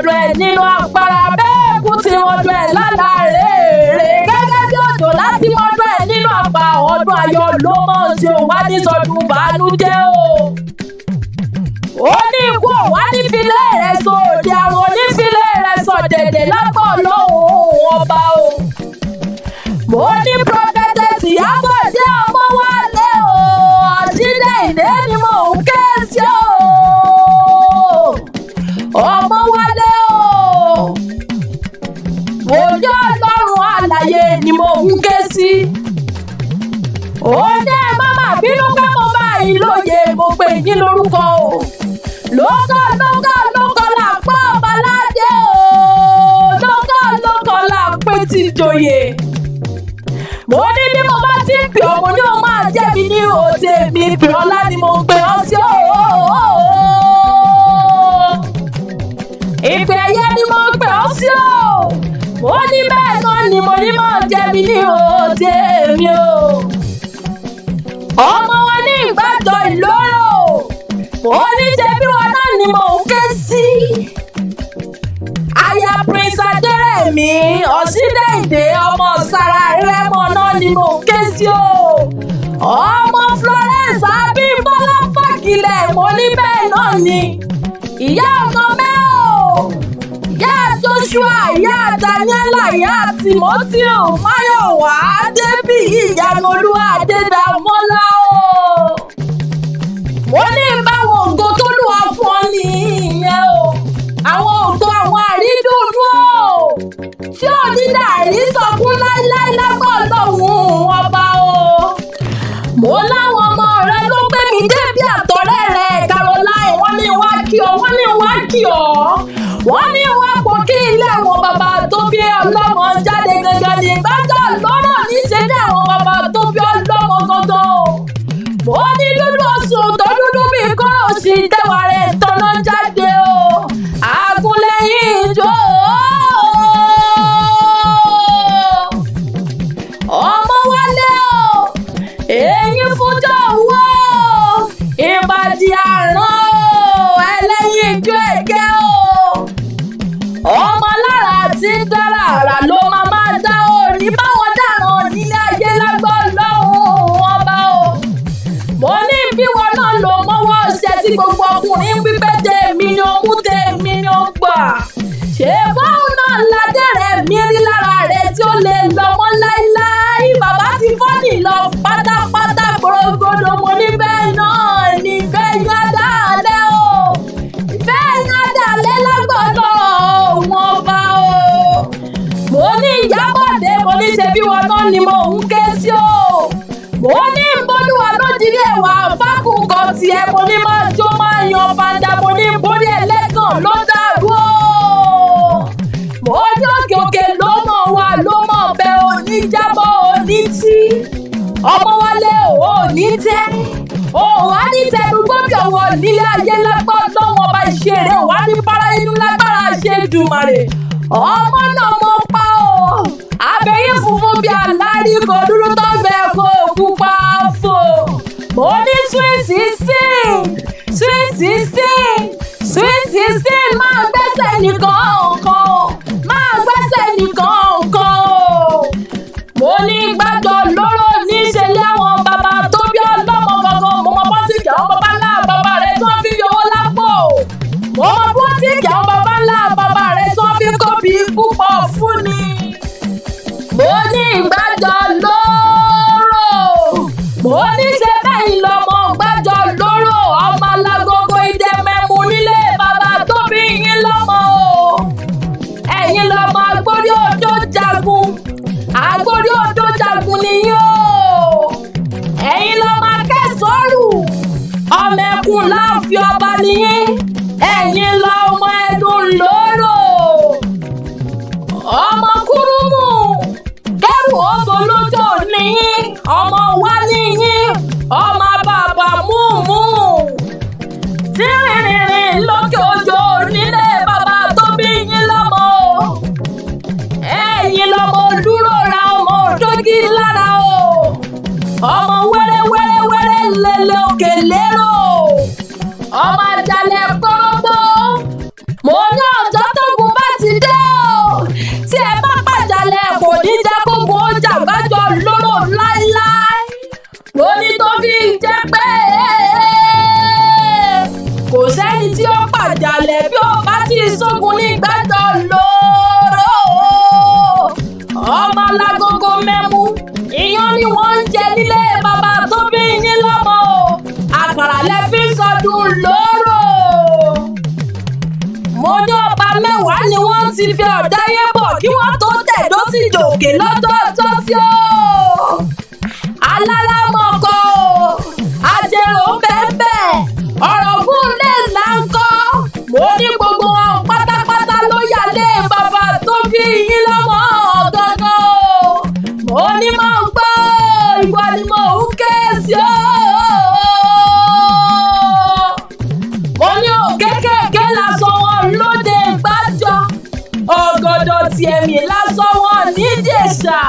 mọdún ẹ̀ nínú agbára bẹ́ẹ̀ kú ti mọdún ẹ̀ lálàá rèé gẹ́gẹ́ bí òjò láti mọdún ẹ̀ nínú àpá. Ọdún ayọ̀ ló mọ̀ ṣe, wá ní sọdún bànújẹ́ o. Ó ní ikú ò wá nífilé rẹ̀ sóde, àrùn onífilé rẹ̀ sọ̀dẹ̀dẹ̀ lágbọ̀ lọ́hùn ọba o. Mo ní Prophetess Ìyábọ̀dé Ọmọwálé o, Àjídé ni mò ń ké sí o. Ọmọwálé o, wòlíì Ọlọ́run àlàyé ni mò ń ké sí. Ó ní ẹ má má bínú pé mo bá yín lóye, mo pè yín lórúkọ o. Lókọ̀ lókọ̀ lókọ̀ là ń pọ́ ọbaládé o, lókọ̀ lókọ̀ là ń pè tìjòyè. Mo ní bí mo bá ti ń pè ọ́, mo ní o máa jẹ́ mi ní òde mi pè ọ́lá ni mo ń pè ọ́ sí o. Ìpè ẹ̀yẹ ni mo ń pè ọ́ sí o. Mo ní bẹ́ẹ̀ náà ni mo ní máa jẹ́ mi ní òde mi o. Ọmọ wọn ní Ìgbàjọ Ìlóró. Mo ní ṣe bí wọn náà ni mò ń ké sí. Aya Prince Adérẹ̀mí Ọ̀ṣídẹ̀ìdè ọmọ Sara Rẹ́mọ náà ni mò ń ké sí o. Ọmọ Florence Abímbọ́lá Fàkìlẹ̀, mo ní bẹ́ẹ̀ náà ni. Ìyá ọmọ mẹ́ o. Ìyá Joshua, ìyá Daniela, ìyá Timothy, Máyọ̀wá Débì, Ìyanu Olúwa Adédàmọ́lá o. Mo ní báwọn ògo tó lù wá fún ọ nìyẹn o. Àwọn ògo àwọn àrídùnnú o. Tí ò ní dàrí sọkún láíláí lágbọ́ lọ́hùn ọba o. Mo láwọn ọmọ rẹ ló gbé mi débi àtọ̀rẹ́ rẹ Caroline, wọ́n ní wá kí ọ, wọ́n ní wá kí ọ. Wọ́n ní wá pò kí ilé àwọn bàbá tó bí ọlọ́mọ jáde gangan ní Ìgbàjọ lọ́rọ̀ níṣẹ́ ní àwọn bàbá tó bí ọlọ́mọ gangan o. Mo ní dúdú oṣù tó dúdú bíi kọ́rọ̀ sí tẹwàá rẹ̀ tọ́nà jáde o. Àgúnlẹ̀yìn ìjọ. Ọmọ wálé o, èyí fúnjọ wó, ìbàdí àrùn o, ẹlẹ́yin ijó ẹ̀gẹ́ o. Ọmọ lára tí ń dára àrà ló máa máa dá o, ní báwọn dáràn nílé ayé lágbọ́ lọ́hùn ọba o. Mo ní bí wọn náà lò mọ́wọ́ ọṣẹ tí gbogbo ọkùnrin ń pípẹ́ tèmi ni ó mú, tèmi ni ó gbà. Ṣé báwọn náà ládé rẹ̀ mí rí lára rẹ̀ tí ó lè lọ mọ́ láíláí? Bàbá ti fọ́nì lọ pátápátá gbòrògbòdò, mo ní bẹ́ẹ̀ náà ni ìfẹ́ yín á o. Ìfẹ́ yín á dalẹ̀ lágbọ́dọ̀ wọn bá o. Mo ní Ìyábọ̀dé, mo ní ṣe bí wọn náà ni mò ń ké sí o. Mo ní bólúwa lójijì ẹ̀wà fákùkọ tiẹ̀, mo ní máa jó máa yan fanda, mo ní borí ẹlẹ́gàn ló dàrú o. Mo ní òkè òkè ló mọ̀ wá ló mọ̀ bẹ́ẹ̀, òní jábọ̀ òní tí. Ọmọ wálé ò ní tẹ́. Òun á ní tẹnu gbọ́dọ̀ wọ̀ nílé ayé lágbọ́ lọ́wọ́ ọba ìṣeré wà ní para inú lágbára ṣe dùmàrè. Ọmọ náà mo pa o. Abẹ́yẹ funfun bíi àlárí kò dúró tó bẹ́ẹ̀ kó pupa fò. Mo ní sweet 16, sweet 16, sweet 16, máa gbẹ́sẹ̀ nìkan kan, máa gbẹ́sẹ̀ nìkan kan o. Mo ní Gbàjọ lóró níṣẹ́ lé àwọn bàbá tó bí ọlọ́mọ gangan. Mo mọ bọ́tíìkì àwọn bàbá ńlá bàbá rẹ̀ tí wọ́n fi yọwọ́ lápò. Mo mọ bọ́tíìkì àwọn bàbá ńlá bàbá rẹ̀ tí wọ́n fi kóbi púpọ̀ fún ni. Mo ní Ìgbàjọ lóró. Mo ní ṣe bẹ́ẹ̀ lọ́mọ Gbàjọ lóró, ọmọ alágogo ìdẹ́mẹ̀mú nílé bàbá tó bí yín lọ́mọ o. Ẹ̀yin lọ́mọ agbórí odó jagun, agbórí odó jagun nìyí o. Ẹ̀yin lọ́mọ akẹ́sọ̀rù, ọmọ ẹkùn láàfin ọba nìyí. Ẹ̀yin lọ́mọ ẹdùn lóró, ọmọ kúrúmù kẹrù ògo lójó nìyí, ọmọ wa nìyí, ọmọ bàbá múmú tí rìnrìn lókè òjò nílé bàbá tó bí yín lọ́mọ o. Ẹ̀yin lọ́mọ dúró ra ọmọ òdógí lára o. Ọmọ wẹ́rẹ́ wẹ́rẹ́ wẹ́rẹ́ lélẹ̀ òkè lérò. Ọmọ àjàlẹ̀ kọ́rọ́gbó. Mo ní ọjọ́ tó sẹ́ni tí ó pàjálẹ̀ bí ó bá ti sógun ní gbàdọ̀ lóró. Ọmọ alágogo mẹ́mú, ìyàn ni wọ́n ń jẹ nílé bàbá tó bí yín lọ́mọ o. Àkàrà lẹ fi ń sọdún lóró. Mo ní ọba mẹ́wàá ni wọ́n ti fi ọ̀dáyé bọ̀ kí wọ́n tó tẹ̀dó sí ìjòkè lọ́jọ́ ọjọ́ sí o. Alálàmọ̀kọ o, àjẹrò bẹ́ẹ̀ ọ̀rọ̀gùn lè là ń kọ́. Mo ní gbogbo wọn pátápátá ló yàlé bàbá tó bí yín lọ́mọ gangan o. Mo ní mo gbọ́, ìwọ ni mo ń ké sí o. Mo ní òkékèké lásán wọn lóde gbájọ, ọ̀gọ̀dọ̀ tiẹ̀mí lásán wọn níjẹ̀ṣà.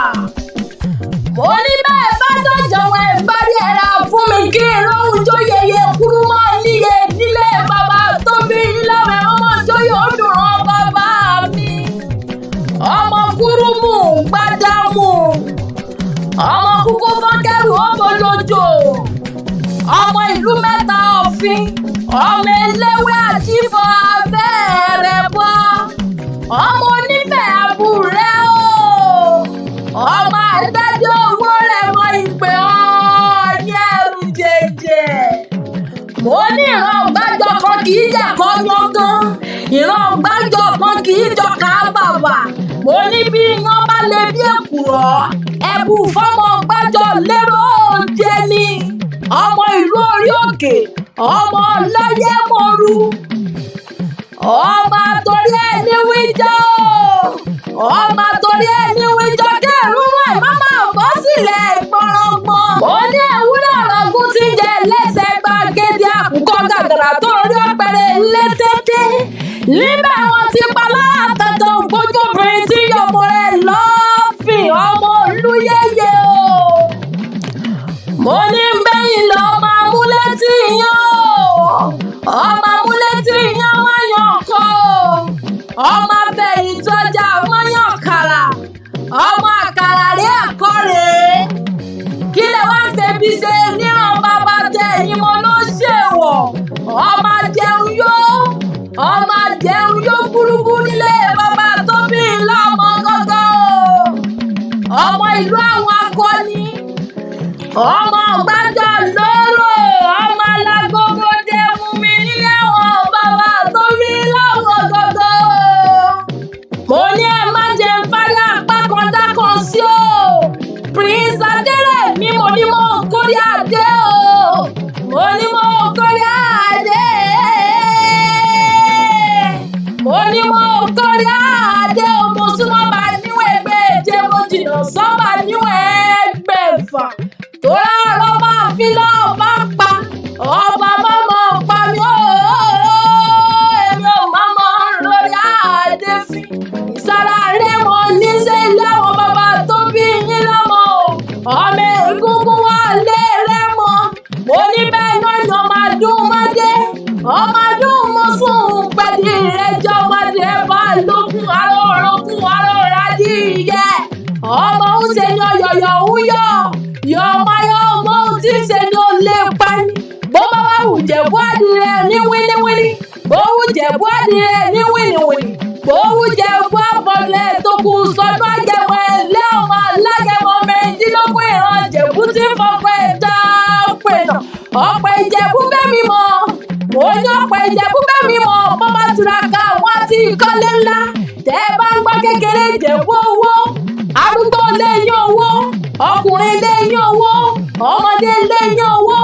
Mo ní bẹ́ẹ̀ bá dọ̀jọ̀ wọn ẹ̀ bá rí ẹ̀rà fún mi kí n rohun jó yeye kúrú mọ́ níye nílé bàbá tó bí lọ́wọ́ ẹ̀ ọmọ jóyè ó dùn rán bàbá mi. Ọmọ kúrú mú gbádámù, ọmọ kúkú fọ́nkẹ́rù ó bojoojo, ọmọ ìlú mẹ́ta ọ̀fin, ọmọ eléwé àjífọ́ abẹ́rẹ́ bọ́, ọmọ onífẹ̀ àbúrẹ́ o, ọmọ àdájọ́ owó rẹ̀ mọ ìpè ọ̀ọ́ni ẹrù jẹjẹ. Mo ní ìran gbájọ kan kì í jẹ́ kọ́ yángán, ìran gbájọ kan kì í jọ ká bàbà. Mo ní bí iyán bá lè bí èkùrọ́, ẹ̀bù fọ́mọ gbájọ lérò jẹ ni. Ọmọ ìlú orí òkè, ọmọ ọlọ́yẹ̀mọ̀rú, ọmọ àtòrí ẹni wíjọ́, ọmọ àtòrí ẹni wíjọ́ kẹrùn ún ẹ̀ má máa bọ́ sílẹ̀ gbọ̀nrọ̀gbọ̀n. Mo ní ewúrẹ́ ọ̀rọ̀gùn tí ń jẹ lẹ́sẹ̀ gbàgede àkùkọ gàgàrà tó rí ọ̀pẹ̀rẹ̀ létété. Níbẹ̀ wọ́n ti pa lára tàtàn ògbójú obìnrin tí yọmọ rẹ̀ lọ́ọ̀fìn ọmọ olúyẹyẹ o. Mo ní bẹ́yìn lọ ọmọ amúlétí yan o, ọmọ amúlétí yan máa yan kọ́ o, ọmọ afẹ̀yìntọ́jà máa yan kàrà, ọmọ àkàrà rẹ̀ ẹ̀kọ́ rèé. Kí lẹ wá ń febi ṣe níran bàbá tẹ ẹ̀yin mo ló ṣèwọ̀. Ọmọ ajẹun yó, ọmọ ajẹun yó gbúrúgbú nílé bàbá tó bí lọ́mọ gángan o. Ọmọ ìlú àwọn akọni, ọmọ gbájọ lóró, ọmọ alágogo dé mú mi nílé àwọn bàbá tó bí lọ́mọ gángan o. Mo ní ẹ má jẹ ń fárí apá kan dákan sí o. Prince Adérẹ̀mí, mo ní mo kórè adé o. Mo ní mo kórè adé. Mo ní mo kórè adé o. Mo súnmọ́ bá níwọ̀n ẹgbẹ̀je, mo jìnnà sọ́ba níwọ̀n ẹgbẹ̀fà. Torí àrọ́ máa fi lọ́ọ́ bá pa, ọba mọ́mọ́ pa mí o. Èmi ò mọ́mọ́ lórí adé fi. Ìsara rẹ̀ wọ́n ní ṣe láwọn bàbá tó bí yín lọ́mọ o. Ọmọ egungun wà lé rẹ̀ mọ́. Mo ní bẹ́ẹ̀ náà ni ọmọ àdún mọ́dé. Ọmọ àdún mo sùn pẹ̀lú ìrẹ́jọ́ ọmọdé bá lókun aró orogún aró radíyẹ. Ọmọ ń ṣe ni ọ̀yọ̀yọ̀ ń yọ̀. Yọ̀ ọmọ yọ̀ ọmọ ohun tí ń ṣe ni ó lè pa ni. Bó bá wà wù jẹ̀bú àdìrẹ ní wíníwíní. Bó wù jẹ̀bú àdìrẹ ní wìnìwìnì. Bó wù jẹ̀bú àbọ̀lẹ̀ tó kù sọdún àjẹmọ́ ẹ̀lẹ́ ọmọ alágẹmọ mẹ́rìndínlógún ìran jẹ̀bú tí ń fọpọ̀ ẹ̀dá pẹ̀nà. Ọ̀pọ̀ ìjẹ̀bú bẹ́mi mọ̀. Mo ní ọ̀pọ̀ ìjẹ̀bú bẹ́mi mọ̀. Bó bá tiraka àwọn àti ìkọ́lé ńlá. Tẹ́ ẹ bá ń gbọ́ kékeré ìjẹ̀bú owó. Arúgbó lé yín owó, ọkùnrin lé yín owó, ọmọdé lé yín owó,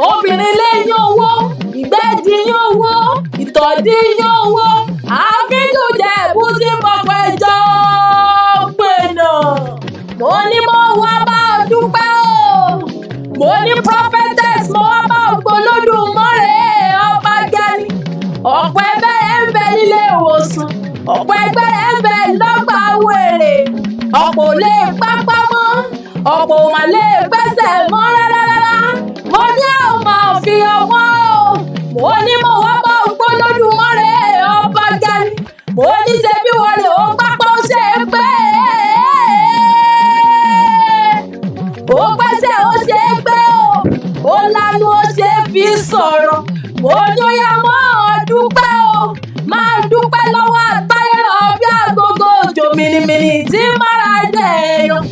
obìnrin lé yín owó, ìgbẹ́dì yín owó, ìtọ̀dí yín owó. Àfíjù jẹ̀bú tí fọpọ̀ ẹjọ́ pẹ̀nà. Mo ní mo wá bá ọ dúpẹ́ o. Mo ní prophetess mo wá bá Ògbólódùmarè ọba gani. Ọ̀pọ̀ ẹgbẹ́ rẹ̀ ń bẹ nílé ìwòsàn, ọ̀pọ̀ ẹgbẹ́ rẹ̀ ń bẹ lọ́gbà wèrè. Ọ̀pọ̀ ò lè pápá mọ́, ọ̀pọ̀ ò mà lè gbẹ́sẹ̀ mọ́ rárá rárá. Mo ní àwọn máa fi ọwọ́ o. Mo ní mo wá bá Ògbólódùmarè ọba gani. Mo ní ṣe bí wọ́n lè ó pápá ó ṣe é pé. Ó pẹ́sẹ̀ ó ṣe é gbé o, ó lanu ó ṣe é fi sọ̀rọ̀. Mo ní ó yá mọ́ ọ dúpẹ́. Máa dúpẹ́ lọ́wọ́ àtayọ̀rọ̀ bí agogo òjò mìnìmìnì tí mara jẹ èèyàn.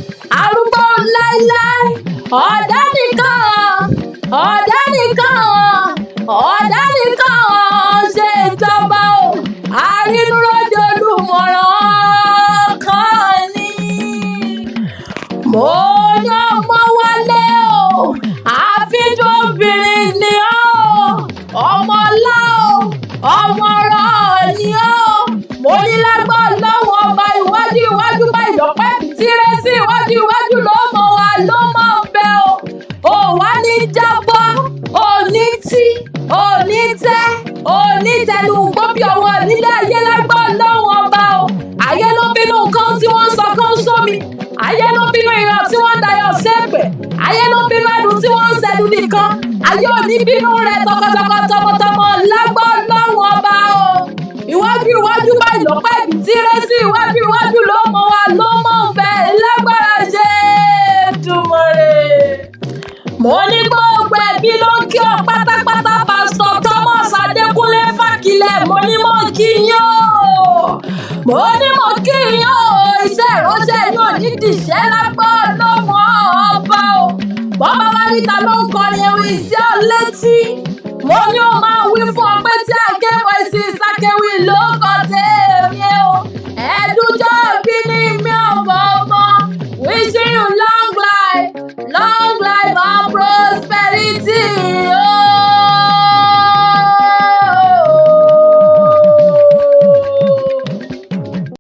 Arúgbó láíláí, ọ̀dà nìkan, ọ̀dà nìkan, ọ̀dà nìkan ṣe ìjọba o. Àrínúróde olùmọ̀ràn kan ni. Mo ní ọmọ wálé o, àfijọ́ obìnrin ni ọ́ o, ọmọ ọlá o, ọmọ ọ̀rọ̀ ni ọ́ o. Mo ní lágbọ́ lọ́wọ́ ọba, iwájú iwájú bá ìlọ́pẹ́ tíré sí, iwájú iwájú ló mọ̀ wá ló mọ̀ bẹ́ o. Ò wá ní jábọ́, ò ní tí, ò ní tẹ́, ò ní tẹnu gbó bí ọwọ́ nílé ayé lágbọ́ lọ́wọ́ ọba o. Ayé ló bínú nǹkan tí wọ́n ń sọ kán sómi. Ayé ló bínú ìran tí wọ́n ń dayọ̀ sẹ́pẹ̀. Ayé ló bínú ẹdùn tí wọ́n ń sẹ́dùn nìkan. Ayé ò ní bínú rẹ̀ tọkàntọkàn tọmọtọmọ lágbọ́ lọ́wọ́ ọba o. Iwájú iwájú bá ìlọ́pẹ́ ibi tí rẹ́ sí, iwájú iwájú ló mọ̀ wá ló mọ̀ bẹ́ẹ̀ lágbára ṣe Èdùmàrè. Mo ní gbogbo ẹbí ló ń kí ọ pátápátá. Pásítọ̀ Thomas Adékúnlé Fákilẹ̀, mo ní mo kí yín o, mo ní mo kí yín o. Iṣẹ́ ìránṣẹ́ yóò ní dìṣẹ́ lágbọ́ lọ́wọ́ ọba o. Bọ́bá wá níta ló ń kọrin ewì sí ọ létí, mo ní o máa